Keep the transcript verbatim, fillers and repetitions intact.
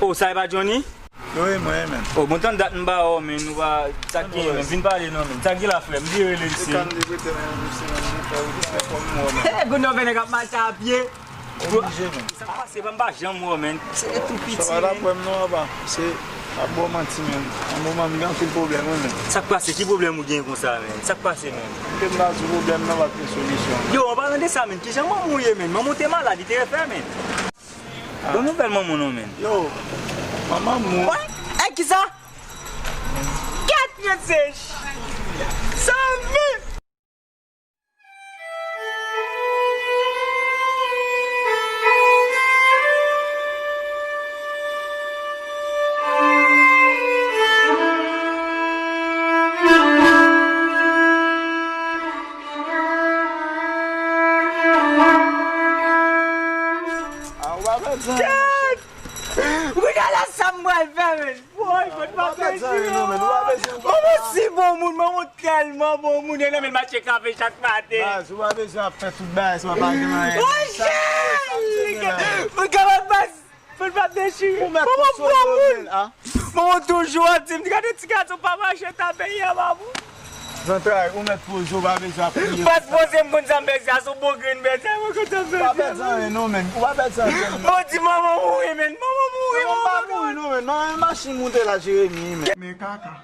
Oh, sa e pa Johnny? Wi, mwen menm. Oh, bon, tann dat m pa wè w, men, nou pa, sa k genyen, men, vin pale non, men, sa k gen la, frè m, m vin rele l, se kan de prete, men, misye, men, li fè, li fè kòm mò, men. Hey, good nèg ap mache a pye. Oblije, men. Sa k pase, pa m pa janm wè w, men, se de tou piti, men. Sa pa la pwèm non, apa, se ap bò manti, men. An moman m gen anpil pwoblèm, wi, men. Sa k pase, ki pwoblèm ou gen konsa, men? Sa k pase, men? Ke m ta di pwoblèm nan pa t gen solisyon, men. Yo, an palan de sa, men, kijan manman w ye, men? Manman w te malad, li te refè, men. Bon nouvèl manman w non, men. Yo, manman m mò. Wè? Èk kisa? Kat mesaj. Sa vle. Ah, ou pa pèdi anyen, monchè. Gade la sa m pral fè, men. Woy, mwen pa bezwen. Manman si bon moun, manman tèlman bon moun, e nan men mache kafe chak maten. Baz, ou pa bezwen ap fè tout bagay sa, pa gen anyen. Monchè! Mwen kapab baz, mwen pa dechire. Manman bon moun. Manman toujou ap di m, gade ti gason pa mache ta peyi a ba pou. Zantray, ou mèt poze, ou pa bezwen ap kriye. Pas poze, m konn sa m bezwen, se yon bon grenn bezwen, mwen konn sa m bezwen. Ou pa pèdi anyen non, men. Ou pa pèdi anyen. Bon, di manman mouri, men. Manman mouri, manman pa mouri non, men. Nan yon machin moute la, Jeremi, men. Men kaka.